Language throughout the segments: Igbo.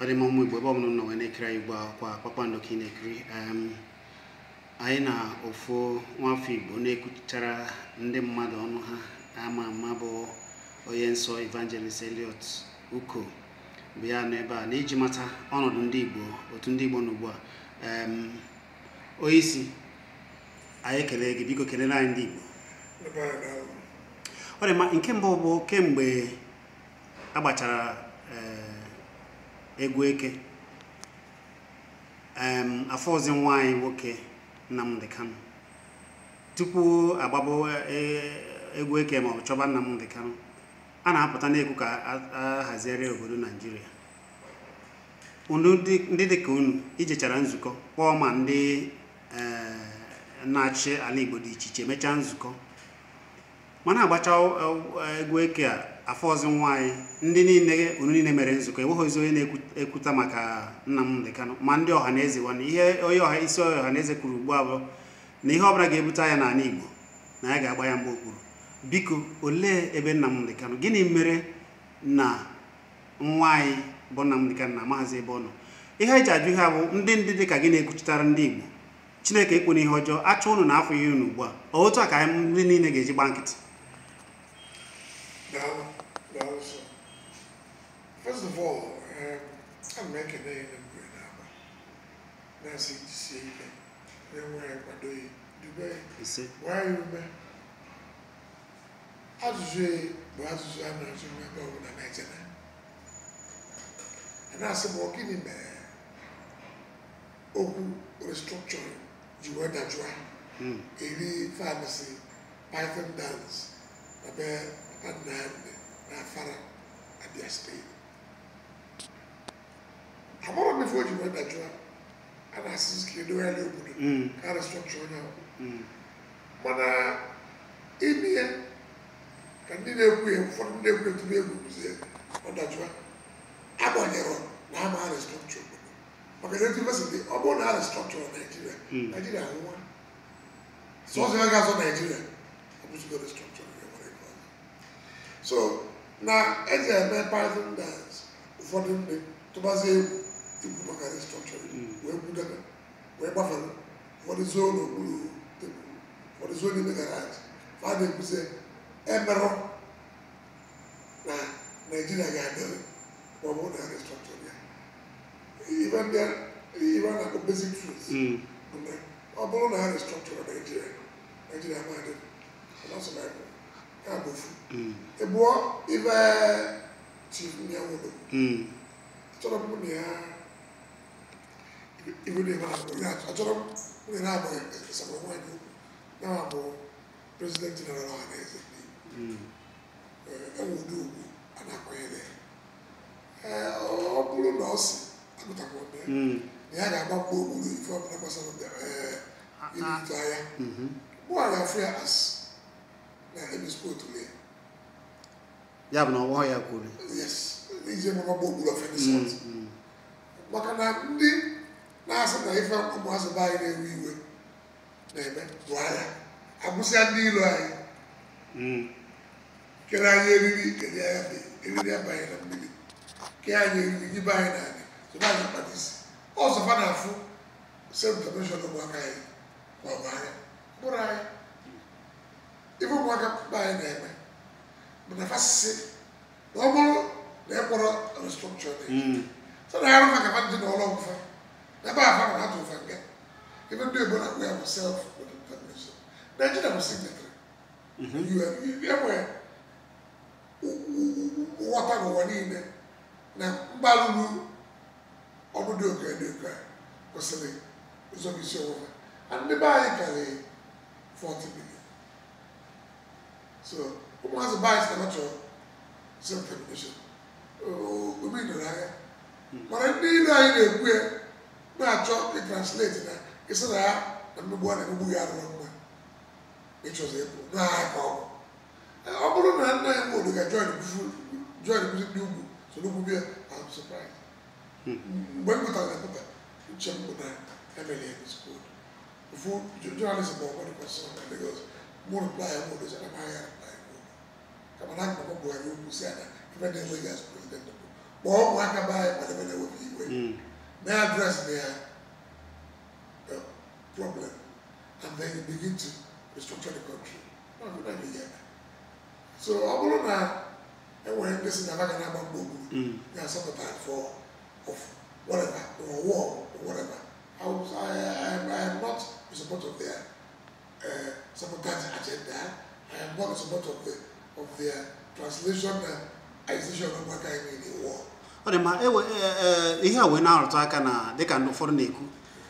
Ọ dị mma, ụmụ Igbo, ebe ọbụla unu nọ wee na-ekiri anyị ugbu a, kwa Kpakpando ka ị na-ekiri. Anyị na ofu nwafọ Igbo na-ekwuchara ndị mmadụ ọnụ ha ama ama bụ onye nsọ Evangelist Elliot Uko bụ ya nọ ebe a n'iji mata ọnọdụ ndị Igbo, otu ndị Igbo nọ ugbu a. Onye isi anyị, ekele gị. Biko kelere anyị ndị Igbo. Ebe a na Ọ dị mma. Nke mbụ bụ, kemgbe agbachara egwu eke, afọzi nwa anyị nwoke Nnamdi Kanu, tupu agbabụ egwu eke ma ọ bụ chọba Nnamdi Kanu, a na-apụta na-ekwu ka a haziere obodo Naijiria. Unu ndị dị ka unu ijechara nzukọ, kpọọ ma ndị na-achị ala Igbo dị iche iche, mechaa nzukọ, mana agbacha egwu eke a, afọzi nwa anyị. Ndị niile unu niile mere nzukọ, enweghịzi onye na-ekwuta maka Nnamdi Kanu, ma ndị ọha na eze nwanne. Ihe onye ọha isi ọha na eze kwuru ugbu a bụ na ihe ọbụla ga-ebute ya n'ala Igbo na ya ga-agba ya mgbe okpuru. Biko, olee ebe Nnamdi Kanu? Gịnị mere na nwa anyị bụ Nnamdi Kanu na amaghịzi ebe ọ nọ? Ihe anyị ji ajụ ihe a bụ ndị dị ka gị na-ekwuchitara ndị Igbo. Chineke ekwe ihe ọjọọ achọ unu na afọ ihe unu ugbu a. Ọ otu a ka anyị ndị niile ga-eji gba nkịtị? Daalụ, daalụ sir. First of all, ana m ekene ya na mgbe na-agba na-asị jisie ike, na-enwe ya kwado ya, dube ya. Ise. Gbaa ya ume. Ajụjụ ya bụ ajụjụ a na-ajụ n'ebe ọbụla na-ejene a na-asị ma ọ gịnị mere okwu restructuring ji wee dajụa eri famasi python dance na be Papa Nnamdi na Afara, Abia Steeti. Agbọrọ m ife o ji wee dajụa, a na-asịzi ka edogharị obodo, ka restructure onye ahụ. Mana ime ya ka ndị na-ekwu ya, ụfọdụ ndị na-ekwu etụrụ egwu kwuzie ọ dajụa, agbanyere na ama restructure obodo, maka na etu ife dị, ọ bụrụ na a restructure Naijiria, Naijiria anwụwa. Sọsọ ya ga-azọ Naijiria ọ bụzigo restructure ya nwere ike ọzọ. So na eji eme python dance, ụfọdụ ndị tụbazie egwu ikwu maka restructuring wee kwudebe wee gbafere, ụfọdụ zoo n'okpuru tebụl, ụfọdụ zoo n'ime garage, fa na-ekwuzie emerọ na Naijiria ga-adịrị ma ọ bụrụ na restructure ya. Ife ndị ife a na-akpọ basic truth bụ na ọ bụrụ na ha restructure Naijiria, Naijiria ma adịrị ọmasọ Baịbụl ya bụ ofu. Ịbụọ, ife Chief Nyanwodo, achọrọ m na ya ife na-eme na ya, achọrọ m na ya na-abụ esọrọ nwaanyị okwu na bụ President General Ọhaneze ndị Igbo. Enwe ụdị ugwu a na-akwanyere ya. Ee, ọ bụrụ na ọ si agụtakwa m ya na ya ga-agba mgbe okpuru ife ọbụla gbasara irite agha, mụ a ga-afụ ya as na emisquote ya. Ya bụ na ọ bụghị ya kwuru. Yes, ije mama gba okpuru of any sort, maka na ndị na-asị na ife ụmụazị be anyị na-ewe iwe na-eme bụ agha agwụsịa ndị ilo anyị kere anyị eriri eri agha eriri abanye na mmiri, kee anyị eriri nyibe anyị n'ala, zụba anyị akpata isi ọzọ. Fa na-afụ self determination ụmụaka anyị ma ọ bụ agha bụrụ anyị. Ife ụmụaka be anyị na-eme bụ na fa sị na ọ bụrụ na ị kpọrọ restructure so na ya rụfa ka fa dị n'ụlọ ọgwụ fa n'ebe a fa nọ na-atụ fa nga. Ife ndị Igbo na-akpọ ya bụ self determination. Nigeria bụ signatory UN. Enwere nghọta n'ụwa niile na mba lụrụ ọnụ dị oke dị oke a kwesịrị ụzọ isi onwe ha. And ndị be anyị karịrị 40 million, so ụmụazị be anyị sị na ha chọrọ self determination obi doro anya, mana ndị ilo anyị na-ekwu ya na-achọ ịtranslate na ịsị na ya na mmegbu a na-emegbu ya arụrụ mma ịchọzọ ịpụ n'agha ka ọ bụ. Ọ bụrụ na nna ya nwodo ga join join ndị ugwu so n'ugwu bịa, I'm surprised. Mgbe m gụtara na paper, uche m bụ na emere ya misquote. Ofu journalist ma ọ bụ dịkwa na Lagos mụ reply ya nwodo sị na m agha reply nwodo, kama na akụkọ Buhari okwu si ya na ife na-enweghị as president bụ kpọọ ụmụaka be anyị kwadebe na-ewepụ iwe. May address their problem, and then you begin to restructure the country. So ọ bụrụ na enwere ndị si na ha ga na-agba mgbe ogburu ya sabotage for of whatever or war or whatever, I am not in support of their sabotage agenda. I am not in support of their translation accusation of what I mean in war. Ọ dị mma. Ewe ihe a wee na-arụtụ aka na dịka ndị ụfọdụ na-ekwu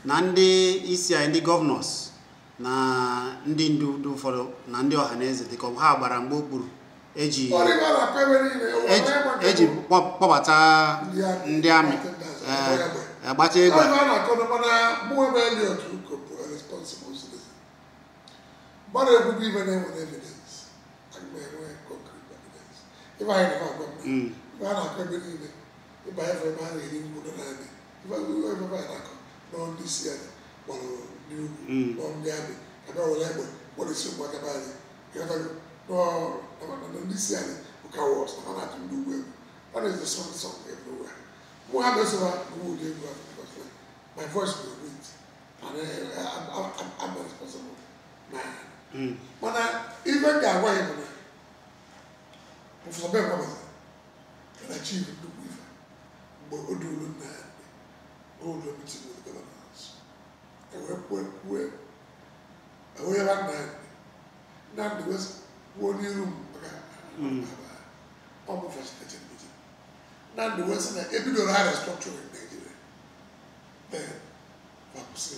na ndị isi anyị, ndị governors na ndị ndu ndị ụfọdụ na ndị ọha na eze, dịka ọ bụ ha gbara mgbe okpuru eji Ọ dịghị na-akọ ebe niile eji eji kpọbata ndị amị agbacha egbe. Ọ na-akọ na mana mụ ebe Elliot Uko bụ a responsible citizen. Mmadụ ekwukwu ibe na-enwere evidence. Aga m enwe concrete evidence. Ife anyị na-agwa m na ife a na-akọ ebe niile ịba efe ebe a na-eri nkwụ nọ naanị ife ife a na-akọ nọ ndị isi anyị gbara ndị ugwu nọ ndị amị ka bịa were egbe kpọrọsi ụmụaka be anyị, ịghọtago, nọ na ndị isi anyị bụ cowards na ha na-atụ ndị ugwu egwu. That is the song everywhere. Mụ ha mesowa n'ụdị egwu ahụ because my voice will wait and I'm a responsible man. Mana ife m ga-agwa ya bụ na Professor Ben Nwabeze can achieve nnukwu ife mgbe o duru Nnamdi hold a meeting with the governors. Ewee kwue kwue ewee yaba Nnamdi. Nnamdi wee kwuo n'iru m maka ọ bụ facilitated meeting. Nnamdi wee sị na ebidoro ha restructuring Nigeria. Then fa kwụsị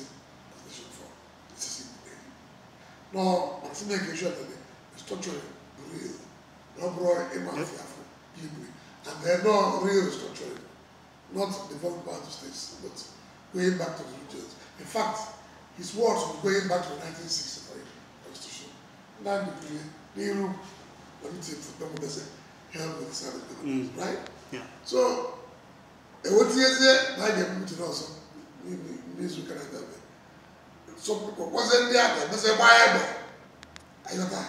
position for isisi Nigeria. No, mana sị make sure that the restructuring bụ real. Na ọ bụrụ ịma afọ afọ igwe. And then no real restructuring, not devolved back to states, but going back to the regions. In fact, his words were going back to the 1963 Constitution. Nnamdi kwuru n'iru na meeting for Nwabeze held with the service governors, right? Yeah. So, ewetinyezie na a ga-eme meeting ọzọ n'izu ụka na-abịa abịa. Some people kpọzie ndị a ga-emezi gbaa egbe. Ayọta.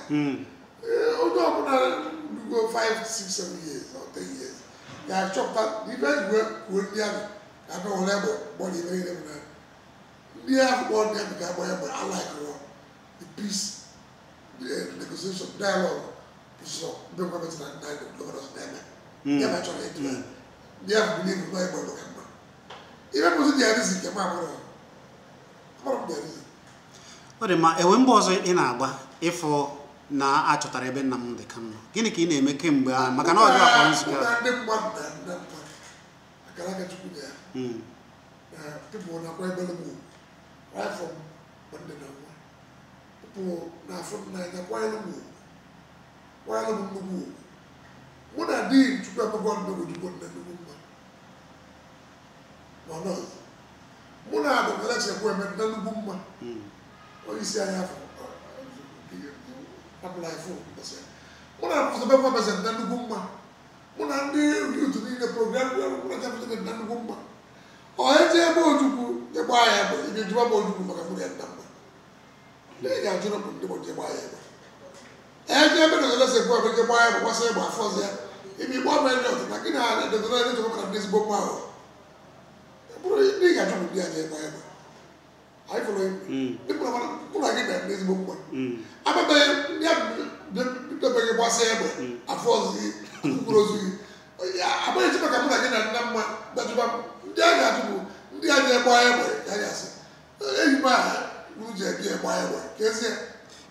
Onye ọbụla rugo 5, 6, 7 years or 10 years ga-achọpụta na ife eji wee kwuo ndị ahụ ka abịa were egbe gbọrọ ife niile bụ na ndị ahụ kpọọ ndị ahụ ga-agba egbe alaikụrụ the peace, the negotiation, dialogue so ndị gọọmenti na ndị governors na-eme ya ma chọrọ ịtụ ya. Ndị ahụ believe na egbe bụ ka mma. Ife bụzi dị adịzi nke m amụrụ amụrụ m dị adịzi. Ọ dị mma. Enwe mbọ ọzọ ị na-agba ịfụ na achọtara ebe Nnamdi Kanu nọ, gịnị ka ị na-eme kemgbe ahụ maka na ọ dịwa kpọrọ nzukọ Mụ ahụ? na ndị mmadụ na ndị mmadụ akara aka Chukwu na ya na people na-akwanyere m ugwu right from Monday na nwa people na-afụ m n'anya, kwanyere m ugwu, kwanyere m nnukwu ugwu. Mụ na di Chukwu Emeka Odumegwu Ojukwu na nnukwu mma ma ọ nọghị. Mụ na Adam Alex Ekwueme na nnukwu mma. Onye isi anyị afọ hapụla ifo mbọsị ya. Mụ na Professor Ben Nwabeze na nnukwu mma. Mụ na ndị youth niile program mụ na Jefferson na nnukwu mma. Ọ eji ebe Ojukwu je gbaa ya egbe ị ga-ejiwa m Ojukwu maka mụ na ya nna mma. Ndị ị ga-ajụ bụ ndị bụ je gbaa ya egbe. Eji ebe Dr. Alex Ekwueme je gbaa ya egbe gbasa egbe afọ ọzọ ya. Ibi gbaa m Elliot na gị na Dr. Alex Ekwueme na ndị ezigbo mma ahụ. Ọ bụrụ ndị ị ga-ajụ bụ ndị a je gbaa egbe. Anyị fụrụ ndị mụ na gị na ndị ezigbo mma. Ababeghị ndị ahụ debeghị gbasa egbe afọ ọzọ gị mkpụrụ ozu gị. Agbaghị echi maka mụ na gị na nna mma dajụba m. Ndị a ga-ajụ bụ ndị a ji gbaa egbe ka anyị asị enyi m a unu ji ebi gbaa egbe ka ezie.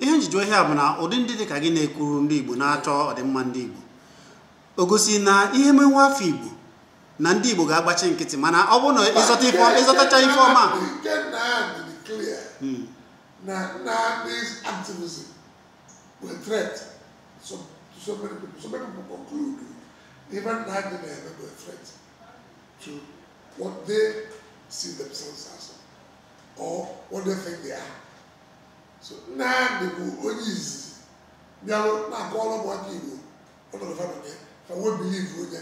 Ihe njijụ ihe a bụ na ụdị ndị dị ka gị na-ekwuru ndị Igbo na-achọ ọdịmma ndị Igbo o gosi na ihe menwe afọ Igbo na ndị Igbo ga-agbachi nkịtị, mana ọ bụrụ na ịzọta ife ịzọtacha ife ọma. Nke Nnamdi dị clear na Nnamdi's activism were threat to so many people. So many people conclude even Nnamdi na-eme bụ a threat to what they see themselves as or what they think they are. So Nnamdi bụ onye izizi bịarụ na-akọwara ụmụaka Igbo ọnọdụ fa nọ na ya fa wee believe onye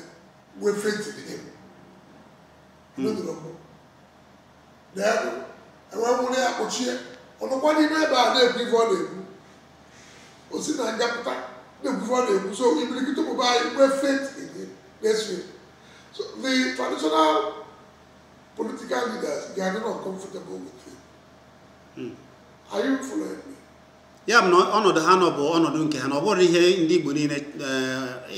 nwee faith in him. N'odoro mbụ na-ebe enwee nwụrụ ya kpọchie ọnọkwa n'ime ebe a na-ekwu ife ọ na-ekwu o si na ngapụta na-ekwu ife ọ na-ekwu. So imirikiti ụmụ be anyị nwee faith in him na-eso ya. So the traditional political leaders ga-adị not comfortable with him. Are you following me? Ya bụ na ọnọdụ ha nọ bụ ọnọdụ nke ha, na ọ bụrụ ihe ndị Igbo niile,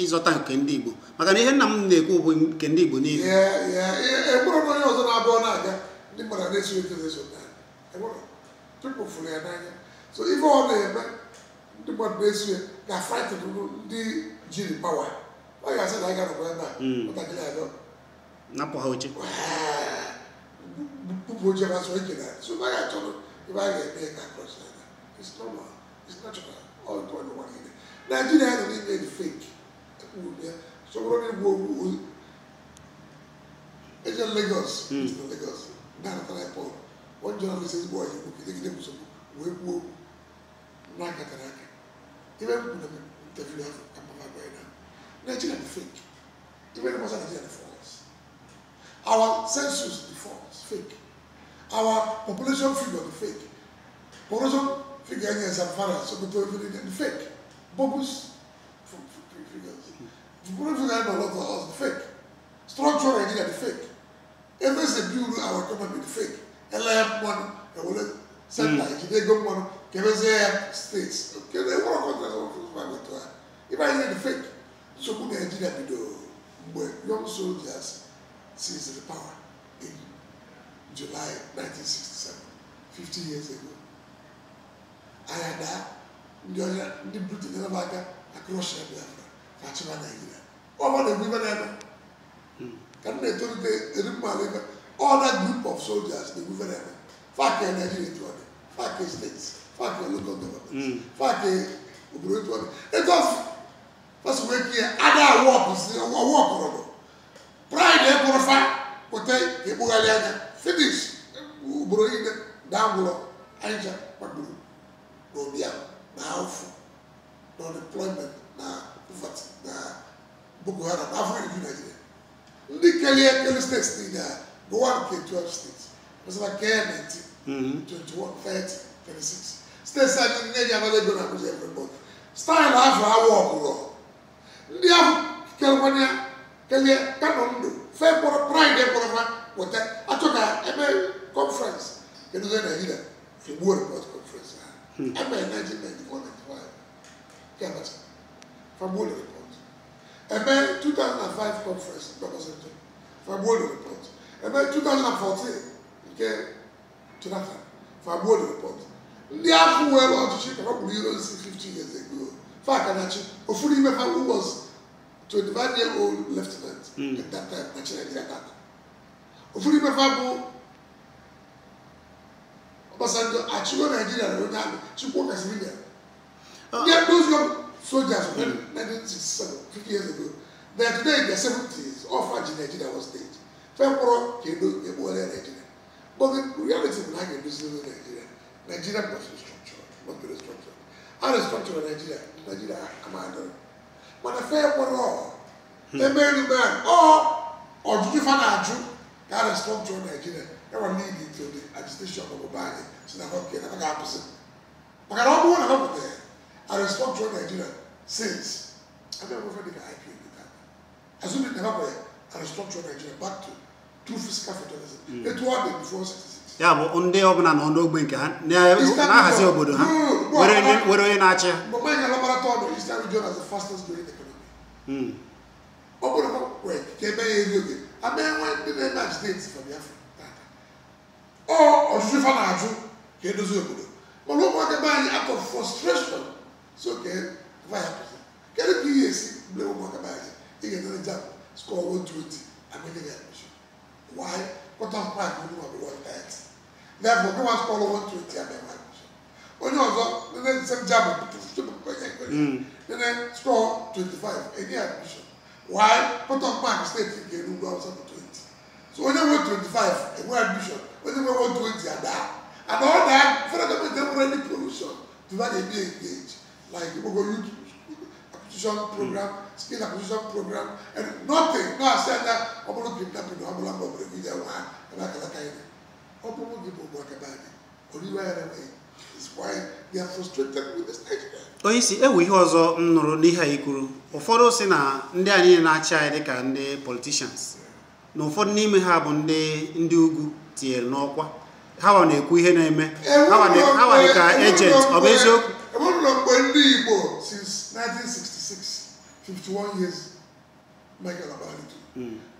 ịzọta nke ndị Igbo, maka na ihe nna m na-ekwu bụ nke ndị Igbo niile. Enwere onye ọzọ na-abụọ na-aga ndị mmadụ na-eso eto na-eso na enwere people fụrụ ya n'anya. So ife ọ na-eme, ndị mmadụ na-eso ya ga fight ndị jiri power. Ọ ga-asị na anyị ga-anọkwa ebe a, nwatakịrị abịa napụ ha oche, bupụ oche ha, so ike na so na ya chọrọ ebe a ga-eme ka cross ya. It's normal, it's natural. All the one niile Nigeria nọ n'ime dị fake. Ekwuru m ya, so bụrụ na igbu okwu eje Lagos na Lagos na-anatara airport, one journalist, ezigbo ọyị Igbo, gidegide m nsogbu wee kwuo okwu n'akatara aka. Ibe m kwuru na interview ahụ ka mama gwa ya na Nigeria dị fake. Ibe gbasa Nigeria dị false. Our census dị false, fake. Our population figure dị fake. Population figure anyị, Zamfara, Sokoto, everything dị fake, bogus figures. The population figure anyị nọ lot of us dị fake. Structure Nigeria dị fake. Ebe esi build our economy dị fake. Ele mmanụ ewere center ejide ego mmanụ kebezie ya states kedu enwere contract of ha. Ibe anyị dị fake. Nsogbu Nigeria bidoro mgbe young soldiers seized the power in July 1967, 50 years ago. Agha daa, ndị ọcha, ndị Britain nyere aka across ya Biafra ka achịba Nigeria. Ọ bụ na-egbu ibe na-eme ka m na-etolite eri mmadụ ebe all that group of soldiers na-egbu ibe na-eme fake Nigeria etu ọ dị, fake states, fake local governments, fake obodo etu ọ dị, etu ọ fasi wee kie ada awụ ọpụsị ọwụ ọkọrọdọ pride ekwuru fa pụta ka ekpugharị anya finish ugboro niile daa ngwụrọ anyịcha kpadoro na ụbịam na afụ na unemployment na poverty na Boko Haram na afọ iju Nigeria. Ndị kelie keli steeti niile a bụ one nke 12 steeti masara kee 19, 21, 30, 36 steeti anyị nne ji amala ego na Abuja every month. Style afọ awụ ọkụrọ ndị ahụ kelekwana ya kelie kano ndụ fe kpọrọ pride kpọrọ fa weta achọ ka eme conference keduzie Nigeria egbuo report conference ha eme 1994, 95 nke Abacha, fagbuo the report. Eme 2005 conference nke Obasanjo, fagbuo the report. Eme 2014 nke Jonathan, fagbuo the report. Ndị afọ were ọchịchị ka fa gburu iro nsi 50 years ago fa ka na chi ofu n'ime fa who was 25 year old lieutenant at that time na chi Nigeria tata. Ofu n'ime fa bụ Obasanjo achịgo Nigeria na onye amị chikwu ka civilian. Yeah, those young soldiers when 1967, 50 years ago, they are today in their 70s, all far in Nigeria was state. Fẹ́kọ̀rọ̀ kèdo egbuwere Nigeria. But the reality bụ na a ga-edozi Nigeria. Nigeria must be structured, must be restructured. A restructure Nigeria, Nigeria ama adọrọ. Mana fẹ́kọ̀rọ̀ eme elu mee ọ ọjụjụ fa na-ajụ ka a restructure Nigeria enwere lead to the agitation of anyị si na okay na fa ga-apụsị. Maka na ọ bụrụ na ha pụtara a restructure Nigeria since I mean, we're dịka IPOB tata. Assuming na ha kwere a restructure Nigeria back to true fiscal federalism etu ọ dị before 66. Ya bụ ndị ọbụla nọ n'ogbe nke ha na-ahazi obodo ha were onye na-achị ha. Mgbe anyị alabara tọọnụ Eastern region as the fastest growing economy. Ọ bụrụ na kwere ka eme ya eri oge ama enwe ndị na-eme agitate for Biafra tata. Ọ ọjụjụ fa na-ajụ ka edozi obodo, mana ụmụaka be anyị out of frustration so ka va ya pụta. Kedu ka ihe esi mgbe ụmụaka be anyị ị ga-enere JAMB score 120 amenye gị admission? Why? Cut off mark unu bụ 130, therefore gị nwa score 120 amenye admission. Onye ọzọ nene same JAMB nene score 25 enye admission. Why? Cut off mark steeti nke Enugu Awụsa bụ 20, so onye nwe 25 enwe admission, onye nwe 120 ada and all that. Federal government enwere any provision to that they be engaged like Igbo youth acquisition program, skill acquisition program and nothing. No asị anya ọ bụrụ kidnapping, ọ bụla mgbe ọ bụrụ gị nwa ebe akara ka anyị ọ bụrụ gị bụ ụmụaka be anyị oriwe ya na is why they are frustrated with this Nigeria. Onye isi ewu, ihe ọzọ m nụrụ n'ihe anyị kwuru, ụfọdụ sị na ndị a niile na-achị anyị dịka ndị politicians na ụfọdụ n'ime ha bụ ndị ugwu tinyere n'ọkwa ha na-ekwu ihe na-eme ha dị ka agent ọ bụ eziokwu enwerụlọ mgbe ndị Igbo since 1966 51 years Michael Obaritu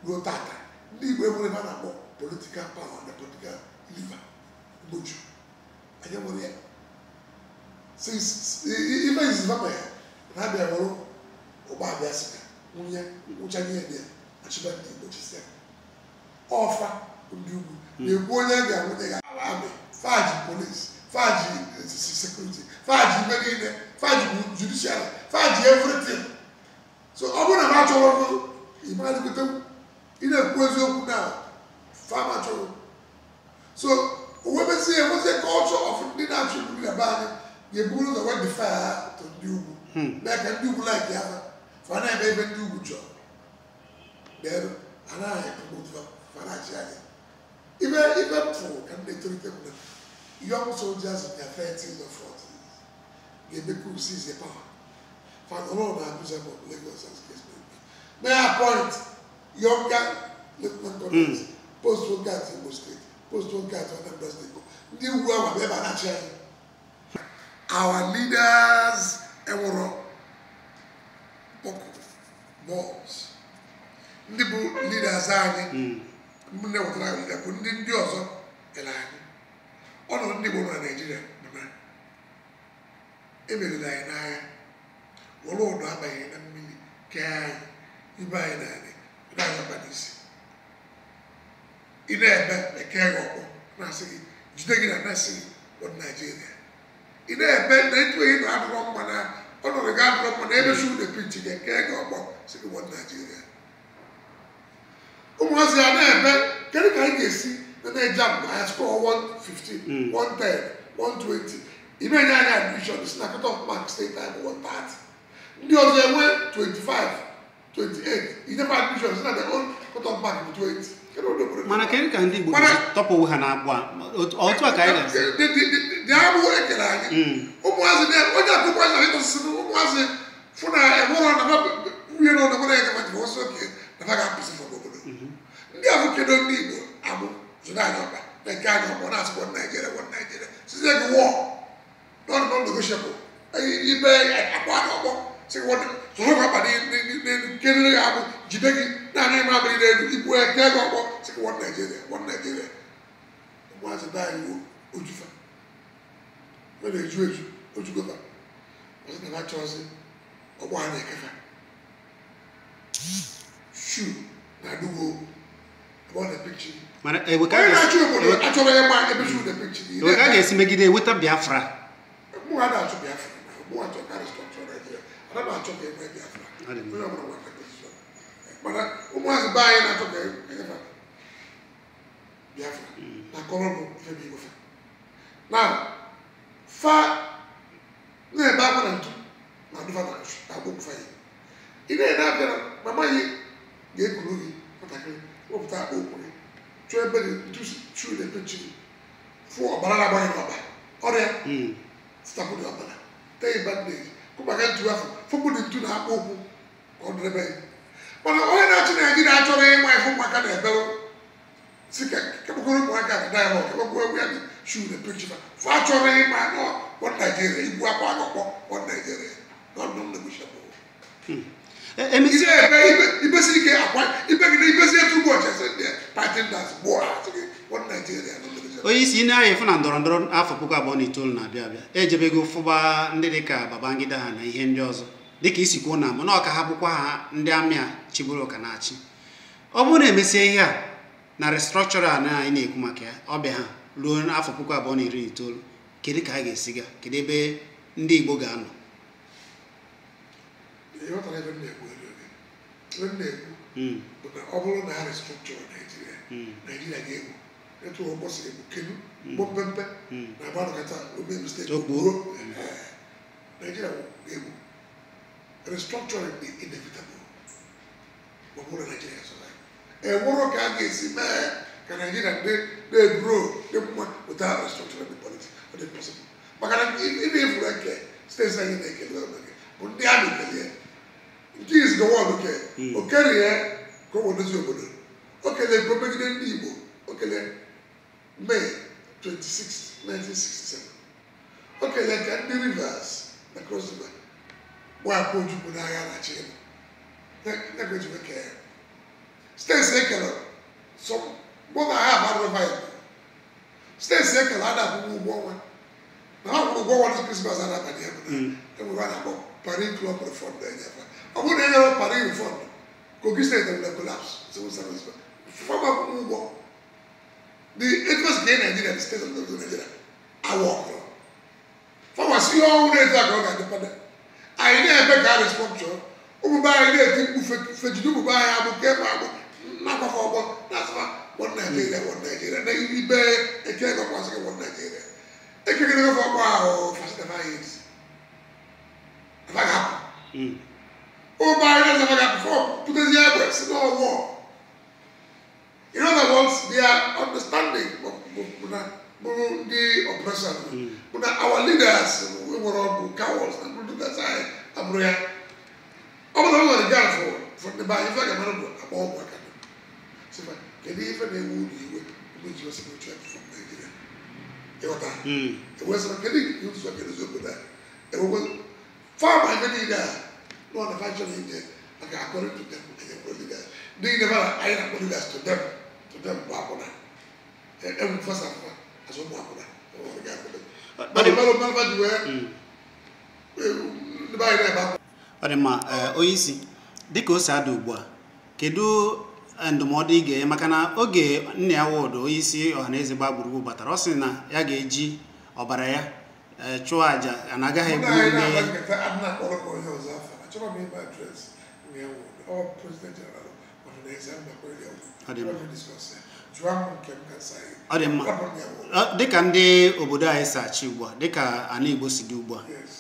ruo tata ndị Igbo enwere ebe a na-akpọ political power na political lever mgboju anyị nwere ya since ife izizi ya na-abịa wụrụ ụgbọ abịa sị ka nwunye nwụchanye ya ya achịba ndị Igbo chisia ọfa ndị ugwu na-ekwu onye a ga-anwụnye ya amị faji polisi faji sekuriti faji ibe niile faji judiciary faji everything so ọ bụrụ na ha chọrọ ịmaligote ị na-ekwu eziokwu na fama chọrọ so onwebezie enwezie culture of ndị na-achụ ndị na be anyị ga-eburu ụzọ wee defy to ndị ugwu mee ka ndị ugwu like ya fa na-eme ebe ndị ugwu chọrọ then anaghị promote fa na-achị anyị ibe ibe m fụrụ ka m na-etolite bụ na young soldiers in their 30s or 40s ga-eme coup seize power fa nọrọ na Abuja ma ọ bụ Lagos as case may be may appoint younger lieutenant colonels post nwoke at Imo State post nwoke at Anambra State ndị ugwu ahụ abịa ebe a na-achị anyị our leaders enwụrọ kpọkụ balls ndị bụ leaders anyị ndị na-ewetara anyị leader bụ ndị ndị ọzọ nyere anyị ọnọdụ ndị Igbo nọ na Naịjirịa bụ na emeriri anyị n'agha were ụdọ abanyeghị na mmiri kee anyị ibe anyị na anyị na-anyị ọkpa n'isi ị na-eme eke gị ọkpọ na-asị gị jide gị na na-asị gị bụ Naịjirịa ị na-eme na etu ị nọ adịrọ mma na ọnọdụ gị adịrọ mma na ebe shu na-epichi gị eke gị ọkpọ sị gị bụ Naịjirịa ụmụazị ya na-eme kedu ka anyị ga-esi na na-eje mgbe anyị score 115 110 120 ị na-enye anyị admission si na cut off mark state time 130 ndị ọzọ enwe 25 28 inyefe admission si na their own cut off mark bụ 20 kedu ụdị obodo mana kedu ka ndị Igbo Mana- ga-esi tọpụ onwe ha n'agbụ a otu a ka anyị ga-esi dị agbụ ekele anyị ụmụazị na onye akụ ụmụazị na ịtọsịsị ụmụazị fụ na enwere na nwunye na ọnọdụ ya gafa ọsọ oke na fa ga-apụsị fọ n'obodo ndị ahụ kedo ndị Igbo agbụ zụrụ anyị ọkpa na nke anyị ọkpọ na-asịkwa Naijiria wọ Naijiria sizie gị wọ not non negotiable ibe akpọ anyị ọkpọ sị gị zụrụ gị ọkpa n'elu kelere gị agbụ jide gị na-anya ịma abịrị n'elu ibu ya kee gị ọkpọ sị gị wọ Naijiria wọ Naijiria ụmụazị be anyị ojufa ọ na-eju eju ojugova ọsị na ha chọọzi ọgbọ ha na-ekefa shu na-adụgo ebe ọ na-epikchi mana ewe ka a onye ga-esi- na-achụ obodo achọrọ ya ma ebe shu na-epikchi ewe ka a ga-esi megide eweta Biafra mụ ha na-achụ Biafra na mụ achọ ka restructure Nigeria ana m achọ ka e nwee Biafra Ọ dị mma. onye ọbụla nwere position mana ụmụazị be anyị na-achọ ka enyefa Biafra na kọrọ bụ ife bụ igwe fa na fa na-ebe akwa na ntu na adụfa na agbụgụ fa ya ị na-ene abịa na mama gị ga-ekuru gị nwatakịrị wepụta akpa ụkwụ gị chụọ ebe dị ntu chu na-epechi gị fụ ọbara na-agbaghị n'ọba ọrịa sitapụ dị ọbara tee bandage kụmaka ntu afọ fụpụ dị ntu na akpa ụkwụ ka ọ dịrebe gị mana onye na-achị Naijiria achọrọ ịma ife ụmụaka na-eberụ si ka kekpekọrọ ụmụaka na dialog kekpekọrọ egwu ya dị shu na picture fa achọrọ ịma nọ one Nigeria igbu akwa akọkpọ one Nigeria not non negotiable emesi ị na-ebe ibesi ike akwa ibegide ibesi etu ụbọchị ese ndị party dance gbụọ ha sị gị one Nigeria non negotiable onye isi na-anya ịfụ na ndọrọ ndọrọ afọ 2009 na-abịa abịa ejebego fụba ndị dịka Babangida ha na ihe ndị ọzọ dịka isi kwuo na mụ na ọka ha bụkwa ha ndị amị a chịburu ụka na-achị ọ bụrụ na emesie ihe a na restructure a na anyị na-ekwu maka ya ọ bịa ha ruo n'afọ 2019 kedu ka a ga-esi ga kedu ebe ndị Igbo ga-anọ ịghọtara ebe m na-ekwu elu oge ebe m na-ekwu bụ na ọ bụrụ na ha restructure Naijiria Naijiria ga-egwu etu ụgbọ si egwu kenu ụgbọ mpempe na agbanụkata ome mistake Okpuo. Naijiria ga-egwu restructuring dị inevitable ma ọ bụrụ na Naijiria survive enwụrụ ka a ga-esi mee ka Naijiria dị na-egro dị mma without restructuring the politics ọ dị possible maka na ị na-efuru eke steeti anyị na-ekele ọnụ bụ ndị amị kelee nke iziga wọdụ ke o kerie ka o wedozi obodo o kelee ka o megide ndị Igbo o kelee May 26, 1967. O kere ka ndị Rivers na Cross River gbapụ Ojukwu n'agha na China. Ya ka o ji wee kee ya. Steeti ekere some more than half adịrọ viable. Steeti ekere ada akwụkwọ ụgwọ ọnwa. Na ha kwụrụ ụgwọ ọnwa ndị Christmas ada-abalị ya bụ na enwere a na-akpọ Paris Club Refund na-enyefe. Ọ bụrụ na enyere Paris Refund, Kogi State will collapse. Civil service. Fọma akwụkwọ ụgwọ. The interest in Nigeria, the state of Nigeria, awọ ọkụrụ. Fọma si ihe ọhụrụ etu a ka ọ ga-adịkwa. Anyị na-eme ka a restructure. Ụmụ be anyị na-eti mkpu fejide ụmụ be anyị agbụ ka ebe agbụ na-agbafe ọgbọ na-asịfa one Nigeria, one Nigeria. Na ibe eke gọkwasị gị one Nigeria. Ekegide gọfe ọgbọ ahụ fasịtafa anyị ezi. Afa ga-apụ. Ụmụ be anyị na-asịfa ga-apụ fọ pụtazie egbe si n'ọwụọ. In other words, their understanding of the oppression. But our leaders, we were all cowards, and we do that side. Abroya. All the regard for the buy, if I can about work. So, can even they would you which was from Nigeria. It was a killing use of the it was far by the leader, not the financial leader, like according to them, leaders. They never I am leaders to them, Babona. Every first as one Babona. But the Ọ dị mma, onye isi, dịka o si ada ugbu a, kedu ndụmọdụ ị ga-enye maka na oge nna ya wọdụ onye isi Ọhanaeze gbaa gburugburu batara, ọ sị na ya ga-eji ọbara ya chụọ àjà na agaghị egbu Ndị ndị na-akpọrọ m onye ọzọ afọ. Achọrọ m ime address nna ya wọdụ. Ọ President General Ọhanaeze na-akpọrọ ya Ọ dị mma. wụ. Discuss ya. Jụọ m nke m ka nsa ya. Ọ dị mma. Rapụ nna ya wọdụ. Dịka ndị obodo anyị si achị ugbu a, dịka ana Igbo si dị ugbu a, Yes.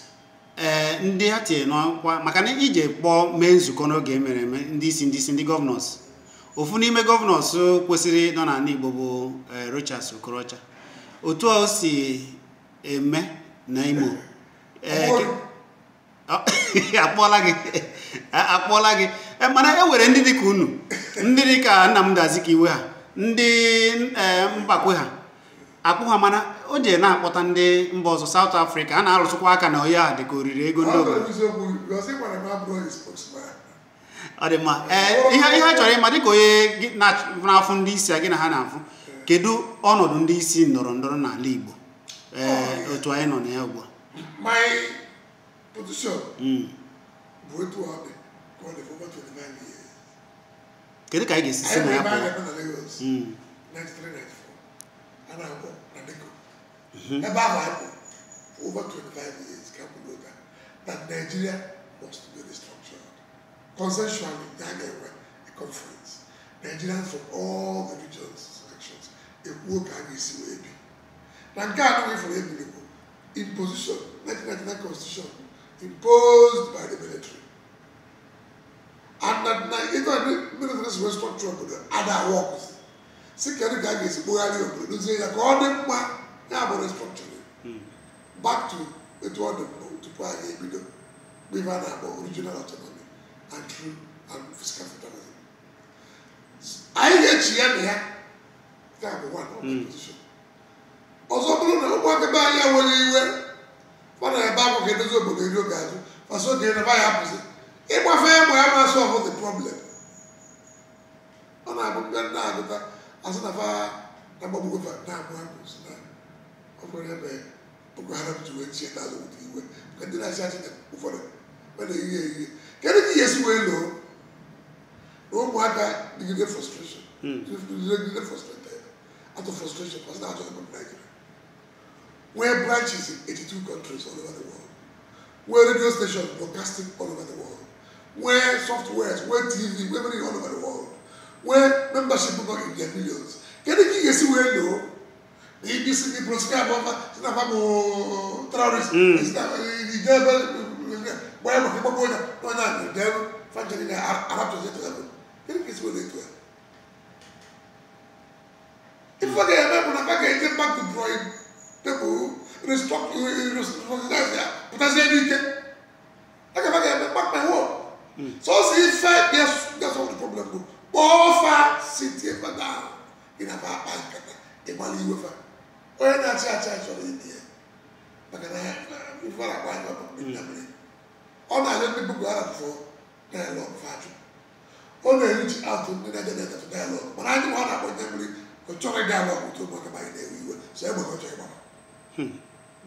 ee ndị ha tinye n'ọkwa maka na ije kpọọ mee nzukọ n'oge emere eme ndị isi ndị isi ndị governors, ofu n'ime governors kwesịrị nọ n'ala Igbo bụ Rochas Okorocha. Otu o si eme na Imo, akpọọla gị akpọọla gị. Mana e nwere ndị dịka unu, ndị dịka Nnamdi Azikiwe ha, ndị Mbakwe ha akpụ ha, mana o ji na-akpọta ndị mba ọzọ, South Africa, a na-arụsịkwa aka na onye a dịka oriri ego ndị Ọ obodo. bụ eziokwu, because ị gwara m abụrụ his spokesman. Ọ dị mma. Ee, ihe ihe a chọrọ ịma dịka onye gị na-afụ ndị isi a gị na ha na-afụ, kedu ọnọdụ ndị isi ndọrọ ndọrọ n'ala Igbo, ee otu anyị nọ na ya ugbu a? My position bụ etu ọ dị ka ọ dị for over 25 years. Kedu ka anyị ga-esi si Anyị na ya nwere ebe a pụọ? na-eme na Lagos, 93, 94. A na-akpọ na Deco. Ebe ahụ anyị kwụ for over 25 years ka m kwuru that Nigeria must be restructured. Consensually, ya ga-enwe a conference. Nigerians from all the regions, sections, ekwuo ka a ga-esi wee bi. Na nke a nụghị fọrọ ebili bụ imposition, 1999 constitution imposed by the military. And that na ịtọ ndị military si wee structure obodo ada works. Si kedu ka a ga-esi kpogharị obodo dozie ya ka ọ dị mma, ya bụ restructuring. Back to etu ọ dị mbụ tupu anyị ebido bụ ife a na-akpọ regional autonomy and true and fiscal federalism. Anyị ga-echi ya na ya. Nke a bụ one of the position. Ọzọ bụrụ na ụmụaka be anyị enweghị iwe fa na ebe akwụkwọ ka edozi obodo eri oge azụ fasị oge na fa ya apụsị ịgbafe egbe ya ma solve the problem. Ọ na-abụ mgbe na-agụta asị na fa na-agbagbugo fa na-amụ amụ sị na ọ bụrụ ya mee Boko Haram ji wee chie n'azụ wute iwe maka ndị na-achị achị na ụfọdụ mana ehihie ehihie kedu ka ihe esi wee loo na ụmụaka dịgide frustration, dịgide frustrated, out of frustration pasị na-achọ ịbụ Nigeria nwee branches in 82 countries all over the world, nwee radio stations broadcasting all over the world, nwee softwares, nwee TV, nwee everything all over the world, nwee membership nọ in their millions. Kedu ka ị ga-esi wee loo na ibi si gị proscribe ọfa si na fa bụ terrorist, si na ije ebe gbaa ya maka ịgbagbo onye na onye a na ebe fanchari na arapụta etu kedu ka esi wee etu a? Ife ga-eme bụ na fa ga-eje back to drawing table, restructure ya, pụtazie n'ike a ga ga-eme. Mark my word, so si ife ga solve the problem bụ kpọọ fa, sit fa down, ị na fa akpa nkata. Ịgbala iwe fa onye na-achị achị chọrọ ime ya maka na ife na-akpa anyị bụ ndị mmiri. Ọ na-arịọ ndị Boko Haram for dialogue, fa ajụ. Ọ na-ereach out to ndị Niger Delta for dialogue, mana anyị nwa ọ na-akpọ ndị mmiri, ọ chọrọ dialogue otu ụmụaka ma anyị na-ewe iwe so egbe ka ọ chọrọ ịgbara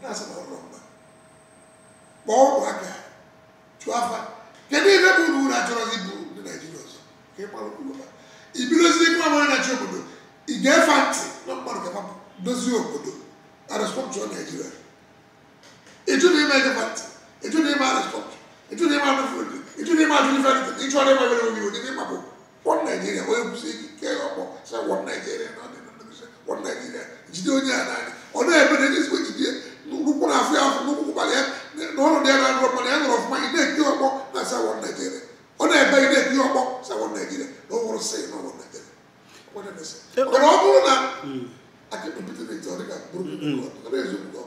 na-asị na ọrụ mma. Kpọọ ụmụaka, chụọ afa, kedu ihe bụ uru uru achọrọzi bụ ndị Naijiria ọzọ ka ị mara okwu ha. Ibidozie ike ọbụla na-achị obodo, ị ga-efe ntị na mmadụ ka dozie obodo na restructure Naijiria. Ịjụ na ime egefa ntị, ịjụ na ime restructure, ịjụ na ime amụfụ, ịjụ na ime ajụ ife ntị, ịjụ na ime were oge onye ịma bụ one Nigeria. Onye kwụsị ike ọkpọ sị one Nigeria na ọdị one Nigeria, jide onye a n'anya, ọ na-eme na ezigbo jide n'ụkwụ na afụ ya afụ n'ụkwụ kpara ya na ọnọdụ ya na-arụ, mana ya nọrọ ọfụma. Ị na-eki ọkpọ na-asa one Nigeria, ọ na-ebe ị na-eki ọkpọ sa one Nigeria na ọ nwụrụ sị na one Nigeria. Mana ọ bụrụ na akịpụpụtara ọ dịka bụrụ ọ na eziokwu ka